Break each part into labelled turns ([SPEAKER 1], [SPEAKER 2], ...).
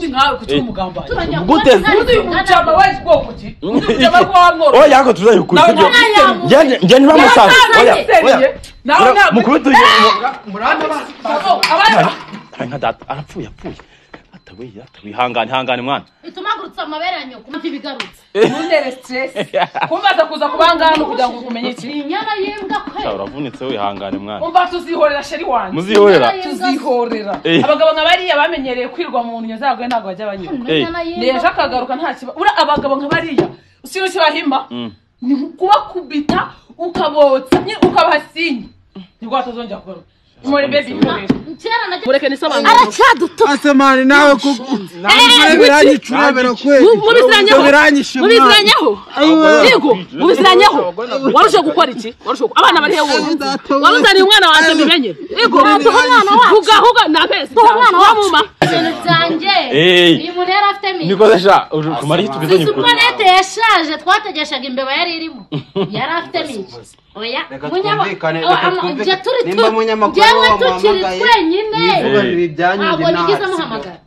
[SPEAKER 1] Ubundi nkawe kuki umugambanyi?
[SPEAKER 2] Gute?
[SPEAKER 1] Ubundi umucamba wese bwoko ki? Umucamba ko wamworo.
[SPEAKER 2] Oya yako tuzayukuri sibyo. Nge ntiba musaza. Oya. Oya.
[SPEAKER 1] Nawe ntabwo
[SPEAKER 2] mukubita
[SPEAKER 1] murana abana.
[SPEAKER 2] Nka data arapfuye apfuye. Atawe ihangane hangane mwana.
[SPEAKER 3] Itumagurutsa amabere ya nyoko mvi bigarutse.
[SPEAKER 1] Munere stress. Kumbaza kuza kubangana kugira ngo umenye iki.
[SPEAKER 3] Inyana yimbwa kwe.
[SPEAKER 2] Uravunitse wihangane mwana.
[SPEAKER 1] Umva tuzihorera sheri wanjye.
[SPEAKER 2] Muzihorera.
[SPEAKER 1] Tuzihorera. Abagabo nka bariya bamenyereye kwirwa mu nyo zagwe ntago bajya banyura. Neje akagaruka nta kiba. Ura abagabo nka bariya usino kibahimba. Ni kubakubita ukabotsa ukabasinye. Nibwo atazongera kugaruka. Muri baby mureke nisobanure
[SPEAKER 3] aracyadutuka
[SPEAKER 4] asemani nawe biranyicurebera kweli
[SPEAKER 1] mubiziranyeho yego mubiziranyeho warushe gukora iki warushe abana bari hewe waruzaniye umwana wanjye mbimenye yego huga nabese
[SPEAKER 3] muma ibintu byanjye uyu muntu yari afite mimi
[SPEAKER 2] niko sha kumara iki tubizanye
[SPEAKER 3] kuri supanete yashaje twategeshaga imbeba yari irimo yari afite mimi oya
[SPEAKER 4] nimba munyamakuru
[SPEAKER 3] tukiri twenyine ntabwo nigeze muhamagara.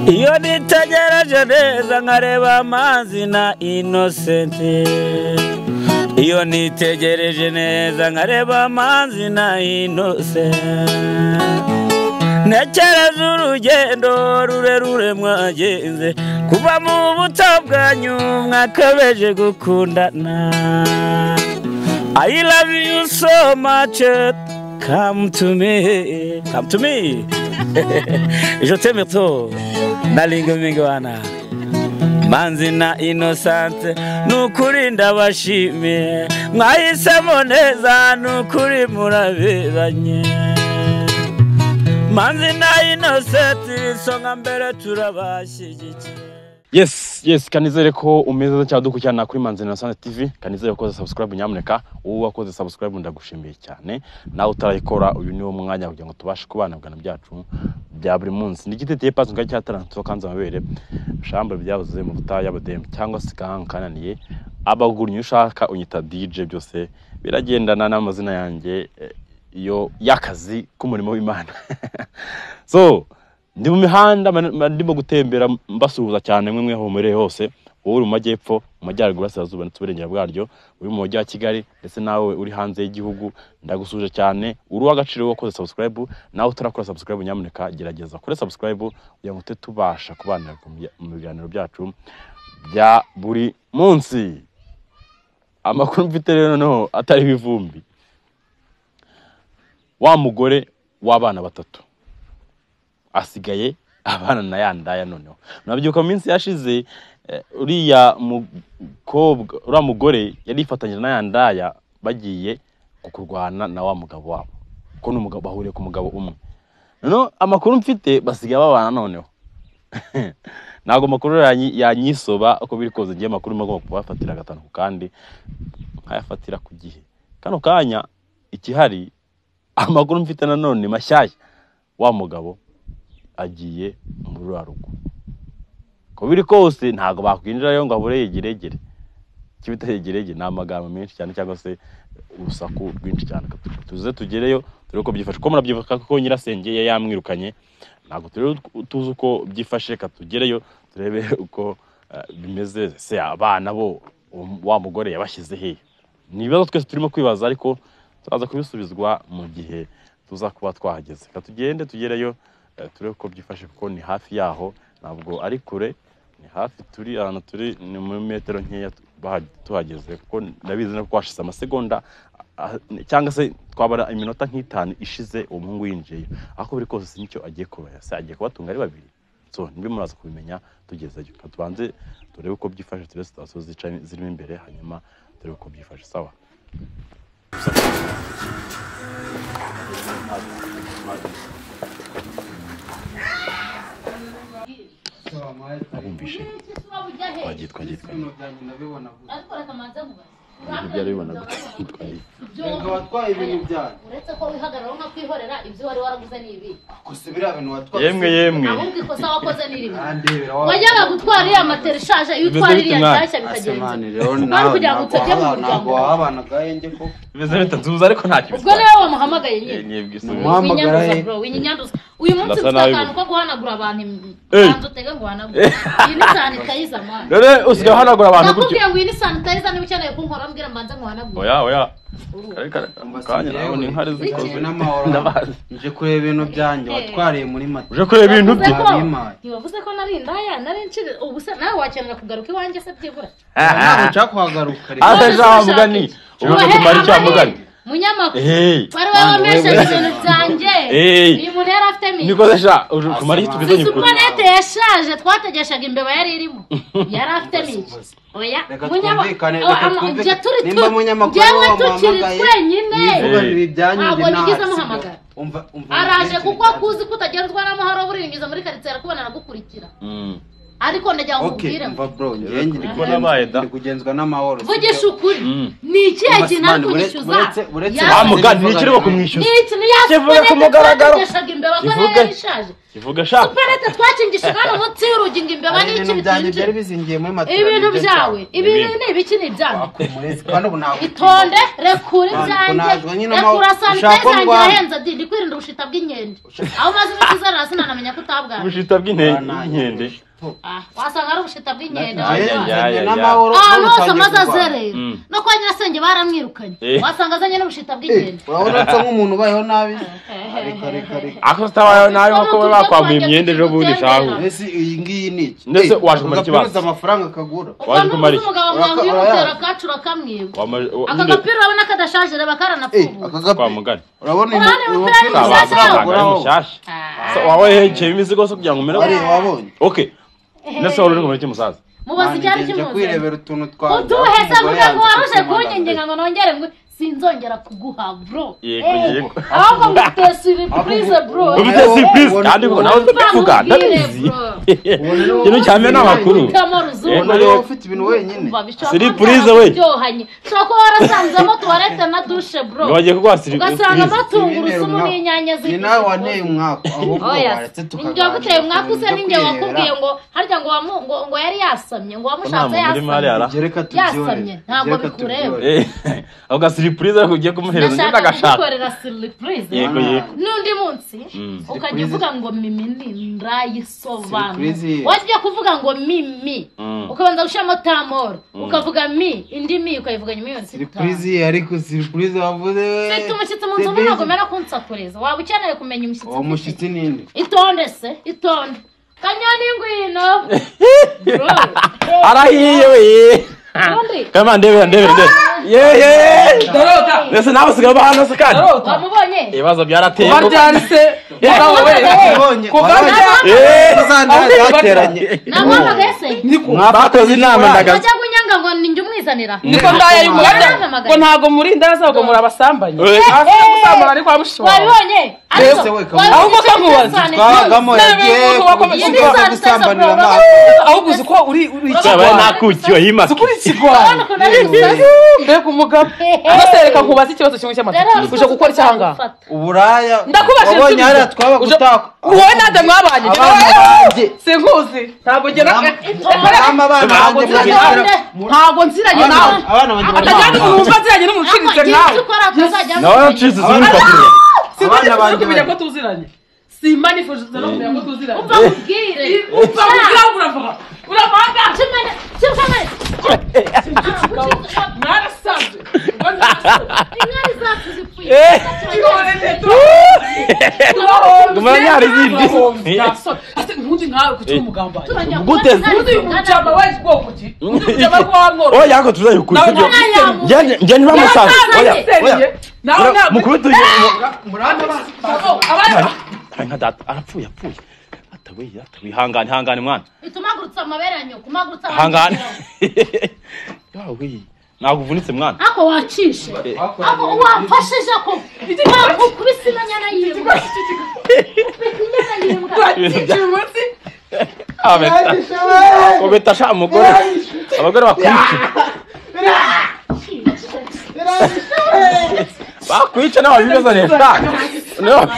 [SPEAKER 5] Iyo nitegereje neza nkareba amazi na Innocent, iyo nitegereje neza nkareba amazi na Innocent, ntekereza urugendo rurerure mwagenze kuva mu buto bwanyu mwakabeje gukundana. I love you so much, come to me, come to me. Je t'aime trop, nalinga mingwana. Manzi na Innocent, nukuri ndabashimiye, mwahisemo neza nukuri muraberanye. Manzi na Innocent, isonga mbere turabashyigikiye.
[SPEAKER 2] Yes, kanizere ko umeze neza cyane dukurikirana kuri Manzi Innocent TV. Kanizere ko subscribe nyamuneka. Uwo wakoze subscribe ndagushimiye cyane. Nawe utarayikora uyu niwo mwanya kugira ngo tubashe kubana bwana byacu bya buri munsi. Nigitete pass nga cyataranto kanza amabere. Shamba byabuze mu butaya badem cyangwa se kankananiye abagurnye ushaka unyita DJ byose biragendana n'amazina yanjye iyo yakazi k'umurimo w'Imana. So ndi mu mihanda ndimo gutembera mbasuhuza cyane mwe mwe ho hose, wowe uri mu majyepfo, mu majyaruguru, burasirazuba ndetse uburengera bwaryo, uri mu mujyi wa Kigali ndetse nawe uri hanze y'igihugu, ndagusuje cyane. Uri uw'agaciro wakoze subscribe, nawe utarakora subscribe nyamuneka gerageza kure subscribe kugira ngo tubasha kubana mu biganiro byacu bya buri munsi. Amakuru mfite rero noneho atari bivumbi, wa mugore w'abana batatu asigaye abana na yandaya noneho. Nabyuka mu minsi yashize uriya mukobwa uriya mugore yari ifatanyije na yandaya bagiye kukurwana na wa mugabo wabo, ko n'umugabo bahuriye ku mugabo umwe. Noneho amakuru mfite basigaye babana noneho. Ntago makuru yanyisoba uko biri koze, ngiye makuru magomba kubafatira gatanu kandi nkayafatira ku gihe. Kano kanya ikihari amakuru mfite nanone mashyashya, wa mugabo agiye muri rugo. Ko biri kose ntago bakwinjirayo ngo abure yegeregere. Kibita yegeregere ni amagambo menshi cyane cyangwa se urusaku rwinshi cyane. Tuze tugereyo turebe ko byifashe. Ko murabyibuka ko nyirasenge yamwirukanye, ntago turebe tuzi uko byifashe. Katugereyo turebe uko bimeze. Se abana bo wa mugore yabashyize he? Ni ibibazo twese turimo kwibaza, ariko turaza kubisubizwa mu gihe tuza kuba twahageze. Katugende tugereyo turebe ko byifashe, kuko ni hafi yaho, ntabwo ari kure, ni hafi, turi ahantu turi ni mu metero nkeya tuhageze, kuko ndabizi no kwashize amasegonda cyangwa se twabara iminota nk'itanu ishize uwo muhungu yinjiye. Aho biri kose sinicyo agiye kuba, se agiye kubatunga ari babiri. So nibyo muraza kubimenya tugezeyo. Katubanze turebe uko byifashe, turebe situation zicaye zirimo imbere, hanyuma turebe uko byifashe. Sawa. Abumvishe. Twagiye.
[SPEAKER 3] Ariko reka manze nkubaze.
[SPEAKER 2] Ibyo bibona gute?
[SPEAKER 4] Watwaye ibintu byanyu.
[SPEAKER 3] Uretse ko wihagarara nka kwihorera ibyo wari waraguze ni ibi.
[SPEAKER 4] Gusa biriya bintu watwaye.
[SPEAKER 2] Yemwe yemwe.
[SPEAKER 3] Ahubwo ikosa wakoze ni rimwe. Wajyaga gutwara iriya matera ishaje iyo utwara iriya nshyashya bikagenza. Nawe kugira ngo utajya mu muryango.
[SPEAKER 4] Ntabwo wabana gahenge koko.
[SPEAKER 2] Bimeze bite nzuza ariko nta kibazo.
[SPEAKER 3] Ubwo niwe wamuhamagaye nyine.
[SPEAKER 4] Muhamagara he?
[SPEAKER 3] Bro, winyanduza. Uyu munsi mfite akantu ko guhanagura abantu banza utege ngo uhanagure. Iyi ni sanitizer man.
[SPEAKER 2] Rero usigaye uhanagura abantu gutyo.
[SPEAKER 3] Nakubwiye ngo iyi ni sanitizer niba ukeneye kunkora mbwira mbanze nguhanagure.
[SPEAKER 2] Oya oya. Kare kanya ni inkari zikoze
[SPEAKER 4] n'amahoro. Nje kureba ibintu byanjye watwariye muri mata.
[SPEAKER 2] Uje kureba ibintu bye.
[SPEAKER 3] Ntiwavuze ko nari indaya nari nshiri ubu se nawe wakenera kugaruka iwanjye se byibura.
[SPEAKER 4] Ntabwo nshaka kuhagaruka rero.
[SPEAKER 2] Ata mugani. Ubu kumara icyo mugani.
[SPEAKER 3] Munyamakuru wari wamesheje ibintu byanjye. Uyu muntu yari afite miki.
[SPEAKER 2] Niko sha uje kumara iki tugezanye kuri.
[SPEAKER 3] Supanete yashaje twategeshaga imbeba yari irimo. Yari afite miki. Oya munyamakuru
[SPEAKER 4] nimba munyamakuru
[SPEAKER 3] wamuhamagaye twenyine. Ntabwo nigeze muhamagara. Araje kuko akuzi ko utagenzwa n'amahoro burinyuza muri quartier arakubona aragukurikira. Ariko ndagira ngo ubwire.
[SPEAKER 4] Umva bro, njye ndi kugenzwa n'amahoro.
[SPEAKER 3] Vugisha ukuri. Ni ikihe kintu ari kunyishyuza?
[SPEAKER 2] Amugani ni ikirego kumwishyuza.
[SPEAKER 3] Ni iki ni
[SPEAKER 2] kivuge ku mugaragaro.
[SPEAKER 3] Kivuge.
[SPEAKER 2] Kivuge sha.
[SPEAKER 3] Supanete twakingishije hano munsi y'urugi ngo imbeba ni iki
[SPEAKER 4] byanjye byari bizingiye muri matera.
[SPEAKER 3] Ibintu byawe. Ibintu ni ibiki ni ibyanjye. Itonde rekura ibyanjye. Rekura sanitizer yanjye irahenze di ndi kwirinda ubushita bw'inkende. Aho umaze iminsi uzarara sinanamenya ko utabwaye.
[SPEAKER 2] Ubushita bw'inkende.
[SPEAKER 3] Wasanga ari ubushita bw'inkende. Ahantu hose amaze azerera. No kwa nyirasenge baramwirukanye. Wasanga azanye n'ubushita bw'inkende.
[SPEAKER 4] Urabona nsa nk'umuntu ubayeho nabi. Reka.
[SPEAKER 2] Ako utabayeho nabi nkuko bakwambuye imyenda ejo bundi shahu.
[SPEAKER 4] Mbese iyi ngiyi ni iki?
[SPEAKER 2] Ndetse waje kumara ikibazo.
[SPEAKER 4] Amafaranga kagura.
[SPEAKER 2] Waje kumara iki?
[SPEAKER 3] Umugabo mwawe umutera akacu urakamwiba. Aka gapira urabona kadashaje reba karanapfubuye.
[SPEAKER 2] Kwa mugani.
[SPEAKER 4] Urabona uyu mupira
[SPEAKER 2] mushyashya. Wawe hekeye imizigo se kugira ngo umere.
[SPEAKER 4] Wabonye.
[SPEAKER 2] Okay. Nese wari uri kumara iki musaza?
[SPEAKER 3] Mubaza icyari kimuzanye.
[SPEAKER 4] Kwirebera utuntu twa.
[SPEAKER 3] Utuhese mvuga ngo waruje kunyengenga ngo nongere ngo sinzongera kuguha bro.
[SPEAKER 2] Yego.
[SPEAKER 3] Ahubwo ngufite surprise bro.
[SPEAKER 2] Ufite surprise kandi ko nawe uvuga ndabizi. Ikintu cyane n'amakuru.
[SPEAKER 4] Yego ufite ibintu wenyine.
[SPEAKER 2] Surprise we.
[SPEAKER 3] Byohanye. Ushobora kuba warasanzemo toilette na douche bro.
[SPEAKER 2] Wagiye kuguha surprise.
[SPEAKER 3] Ugasanga amatungurusumu n'inyanya ziri.
[SPEAKER 4] Ni nawe wanteye umwaka ahubwo waretse tukaganira.
[SPEAKER 3] Ninjye waguteye umwaka use ninjye wakubwiye ngo harya ngo ngo yari yasamye ngo wamushatse yasamye. Yasamye ntabwo bikureba.
[SPEAKER 2] Ahubwo surprise ariko ugiye kumuhereza njye ndagashaka.
[SPEAKER 3] Gukorera surprise.
[SPEAKER 2] Yego yego.
[SPEAKER 3] N'undi munsi ukajya uvuga ngo mimi ni ndayisobanura. Wajya kuvuga ngo mimi ukabanza gushiramo tamoro ukavuga mi indi mi ukayivuga nyuma yose.
[SPEAKER 4] Surprise ariko surprise wavuze.
[SPEAKER 3] Mfite umushyitsi mu nzu ntabwo mera kunsakuriza. Waba ukeneye kumenya umushyitsi.
[SPEAKER 4] Uwo mushyitsi ninde?
[SPEAKER 3] Itonde se, itonde. Kanyoni ngwino.
[SPEAKER 2] Arahiye we. Kama ndebe. Ye.
[SPEAKER 1] Dorota.
[SPEAKER 2] Nese nawe usigaye uba hano se kandi.
[SPEAKER 3] Wamubonye?
[SPEAKER 2] Ibibazo byarateye.
[SPEAKER 1] Kuva ryari se? Mugabo we. Kuva ryari?
[SPEAKER 4] Bateranye.
[SPEAKER 3] Namuhamagaye se?
[SPEAKER 2] Bakoze inama ndagaza.
[SPEAKER 3] Wajya kunyanga ngo ninjye umwizanira.
[SPEAKER 1] Niko ndaya y'umugabya. Ngo ntago muri ndaza ngo muri abasambanyi. Afite gusambana ariko amushobora.
[SPEAKER 3] Wabibonye?
[SPEAKER 1] Ahubwo kamubaza.
[SPEAKER 4] Twabagamo yagiye gusambanira amaso.
[SPEAKER 1] Ahubwo uzi ko uri
[SPEAKER 2] ikigwari. Nakukiwe yimaka.
[SPEAKER 1] Uzi ko uri ikigwari. Mbega umugabo. Reka nkubaze ikibazo kimwe cy'amatsiko. Uje gukora iki ahangaha?
[SPEAKER 4] Uburaya.
[SPEAKER 1] Ndakubajije.
[SPEAKER 4] Wabonye hariya twaba gutaka.
[SPEAKER 1] Wowe nande mwabanye. Sinkuzi. Ntabwo ngera. Ntabwo nziranye nawe. Atajyana umuntu wumva aziranye n'umuntu uciriritse nkawe.
[SPEAKER 2] Nawe uciriritse sinkuzi.
[SPEAKER 1] Abana banjye kumenya ko tuziranye. Simba nifuje no kumenya ko tuziranye.
[SPEAKER 3] Umva nkubwire.
[SPEAKER 1] Umva nkubwire uravuga.
[SPEAKER 3] Kimwe.
[SPEAKER 1] Mwarasanzwe.
[SPEAKER 3] Inkari zacu zipfuye.
[SPEAKER 2] Gumana nyari zindi.
[SPEAKER 1] Ase nkundi nkawe kuki umugambanyi.
[SPEAKER 2] Gute?
[SPEAKER 1] Nkundi umujama we bwoko ki? Umujama ko wamworo.
[SPEAKER 2] Oya yako tuzayikuri sibyo. Njye ntibamusanze. Oya. Oya.
[SPEAKER 1] Nawe ntabwo
[SPEAKER 2] mukubita
[SPEAKER 4] muranda
[SPEAKER 1] abana.
[SPEAKER 2] Nka data arapfuye apfuye. Atawe hangane hangane mwana.
[SPEAKER 3] Itumagurutsa amabere yanyu kumagurutsa.
[SPEAKER 2] Hangane. Yawe ntabwo uvunitse mwana.
[SPEAKER 3] Ako wacishe. Ako wamfashije ko. Wakubise inyana yimbwa. Inyana yimbwa.
[SPEAKER 2] Abeta. Obeta sha umugore. Abagore bakwica. Bakwica nawe bibazane sha. No.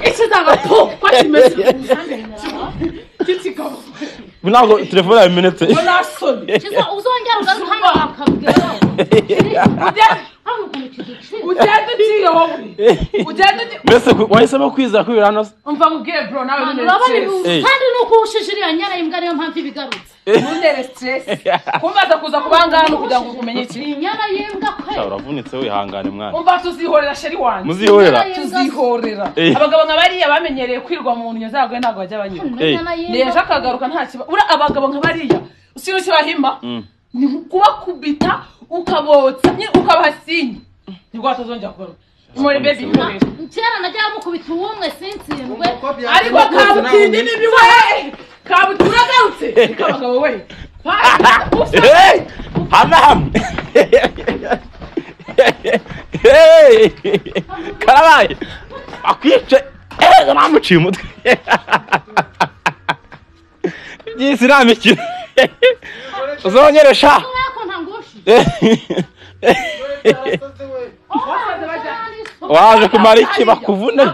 [SPEAKER 1] Ikizanga po kwakimeze. Kikigabo.
[SPEAKER 2] Ntabwo telefone yawe imenetse.
[SPEAKER 1] Unasoni.
[SPEAKER 3] Kiza uzongera ugaruka hano bakabwira.
[SPEAKER 1] Ugenda ugiye wowe. Ugenda ugiye.
[SPEAKER 2] Mbese wahisemo kwizera kwibera hano?
[SPEAKER 1] Umva nkubwire bro nawe
[SPEAKER 3] none. Kandi nuko ushishiriya nyana imbwa niyo mpamvu ibigarutse.
[SPEAKER 1] Ntuntere stress. Kumbaza kuza kubanga hano kugira ngo umenye iki.
[SPEAKER 3] Inyana y'imbwa kwe.
[SPEAKER 2] Uravunitse wihangane mwana.
[SPEAKER 1] Umva tuzihorera sheri wanjye.
[SPEAKER 2] Muzihorera.
[SPEAKER 1] Tuzihorera. Abagabo nka bariya bamenyereye kwirwa mu nyo zagwe ntabwo bajya banyura. Neje akagaruka nta kiba. Ura abagabo nka bariya usino kibahimba. Ni kubakubita ukabotsa ukabasinya. Nibwo atazongera kugaruka. Muri baby ihorera.
[SPEAKER 3] Kera najya mukubita uwumwe sintsindwe.
[SPEAKER 1] Ariko kabutindi ni biwe. Kabutura garutse. Kabagabo we.
[SPEAKER 2] Hey! Hamam. Hey! Karabaye. Akwice. Namuciye umutwe. Byisi namikino. Uzonyeresha. Waje kumara iki bakuvune?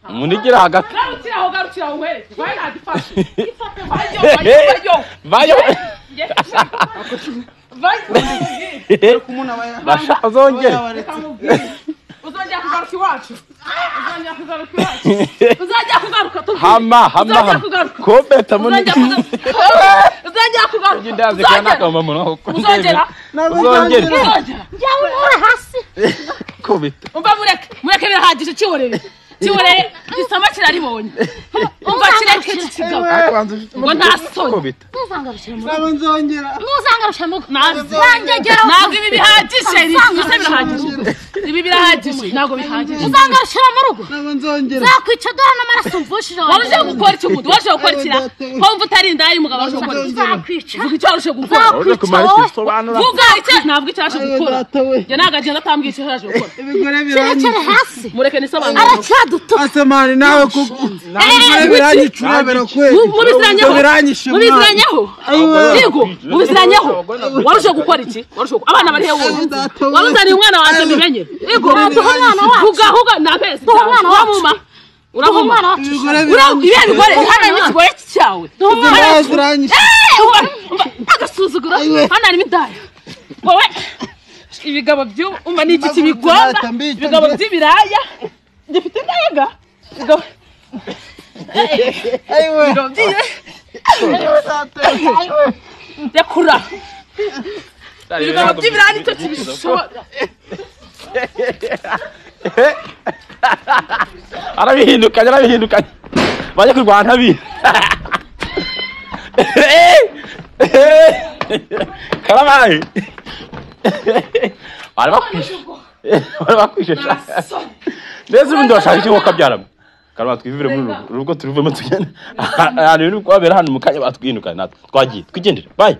[SPEAKER 2] Munigira hagati.
[SPEAKER 1] Garukira aho garukira aho nkwereke. Waye nagifashe.
[SPEAKER 2] Vayo.
[SPEAKER 1] Vayo.
[SPEAKER 2] Basha uzongera.
[SPEAKER 1] Uzongera kugaruka iwacu. Uzongera kugaruka iwacu. Uzongera kugaruka tuvuge.
[SPEAKER 2] Hama hama. Kobeta muni.
[SPEAKER 1] Uzongera kugaruka.
[SPEAKER 2] Ndazi kana kama muno.
[SPEAKER 1] Uzongera.
[SPEAKER 2] Uzongera.
[SPEAKER 3] Njyawe uri hasi.
[SPEAKER 2] Kobeta.
[SPEAKER 1] Umva mureke. Mureke birahagije cyihorere. Cyihorere gisama kiraribonye. Umva kireke kikigabo. Ngo nta soni.
[SPEAKER 2] Kobeta.
[SPEAKER 4] Ntabwo nzongera.
[SPEAKER 3] Ntuzangarusha mu.
[SPEAKER 1] Ntabwo ibi bihagije. Ibyo birahagije. Ibi birahagije. Ntabwo bihagije.
[SPEAKER 3] Uzangarusha mu rugo.
[SPEAKER 4] Ntabwo nzongera.
[SPEAKER 3] Zakwica dore n'amaraso mvushije.
[SPEAKER 1] Waje gukora iki umuntu? Waje gukora iki? Ko mva utari indaya umugabo waje gukora iki?
[SPEAKER 3] Zakwica.
[SPEAKER 1] Vuga icyo waje gukora.
[SPEAKER 2] Waje kumara iki sobanura.
[SPEAKER 1] Vuga icyo ntabwo icyo yaje gukora. Njye ntabwo agenda atambwiye icyo yaje gukora.
[SPEAKER 4] Ibigore biranyishe.
[SPEAKER 3] Kirekere hasi.
[SPEAKER 1] Mureke nisobanure.
[SPEAKER 3] Aracyadutuka.
[SPEAKER 4] Asemani nawe kuko. Ibigore biranyishe urebera kweli.
[SPEAKER 1] Mubiziranyeho.
[SPEAKER 4] Biranyishe.
[SPEAKER 1] Mubiziranyeho. Yego, mubiziranyeho. Waruje gukora iki? Waruje abana bari he wowe? Waruzaniye umwana wanjye mbimenye. Yego, vuga huga nabese. Uramuma. Uramuma. Uriya bigore hano harimo ikigore cyawe. Agasuzuguro. Hano harimo indaya. Wowe ibigabo by'umva ni iki kibigomba? Ibigabo by'ibiraya gifite indayaga. Ibigabo by'ibiraya. Yakura. Ibigabo by'ibiraya nicyo kibishobora.
[SPEAKER 2] Arabihindukanye arabihindukanye. Bajya kurwana bi. Karabaye. Bari bakwishe. Bari bakwishe. Mbese ubundi washaka iki wokabyaramo? Karaba twivire muri rugo turuvemo tugende. Ahantu ibintu kwabera hano mu kanya batwindukanye natwe. Twagiye twigendere. Bye.